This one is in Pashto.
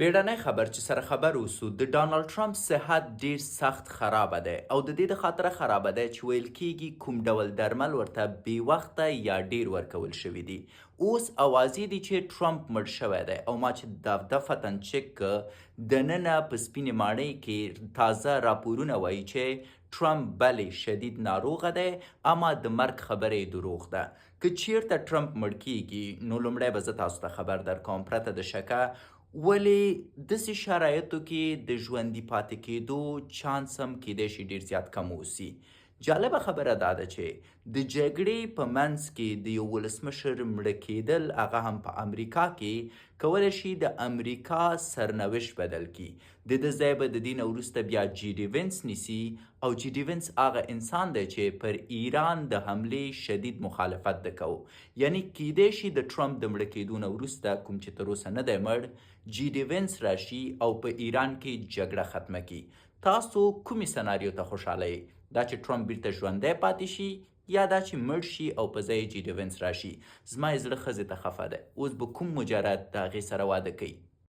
بیړنی خبر چې سره خبر اوسو، د ډانلډ ټرمپ صحت ډیر سخت خرابه دی او د دې د خاطره خرابه دی چې ویل کیږي کوم ډول درمل ورته بې وخته یا ډیر ورکول شوي دي. اوس اوازې دي چې ټرمپ مړ شوی دی او ما چې دفتن چک که دننه په سپینې ماڼۍ کې تازه راپورونه وایي چې ټرمپ بلې شدید ناروغه دی، اما د مرګ خبره یې دروغ ده. که چیرته ټرمپ مړ کیږي نو لومړی به زه تاسو ته خبر درکوم پرته د شکه، ولې داسې شرایطو کې د ژوندي پاتې کېدو چانس هم کیدای شي ډیر زیات کم اوسي. جالبه خبره دا ده چې د جګړې په منځ کې د یو ولسمشر مړه کېدل، هغه هم په امریکا کې، کولی شي د امریکا سرنوشت بدل کړي. د ده ځای به د دې نه وروسته بیا جی ډي وینس نیسي او جی ډي وینس هغه انسان دی چې پر ایران د حملې شدید مخالفت د کوو. یعنی کیدای شي د ټرمپ د مړه کېدو نه وروسته، کوم چې تر اوسه نه دی مړ، جی ډي وینس راشي او په ایران کې جګړه ختمه کړي. تاسو کومې سناریو ته خوشحاله یئ؟ دا چې ټرمپ بیرته ژوندی پاتې شي یا دا چې مړ شي او په ځای جی ډي وینس راشي؟ زما یې زړه ښځې ته خفه دی، اوس به کوم مجرد د هغې سره واده کوي؟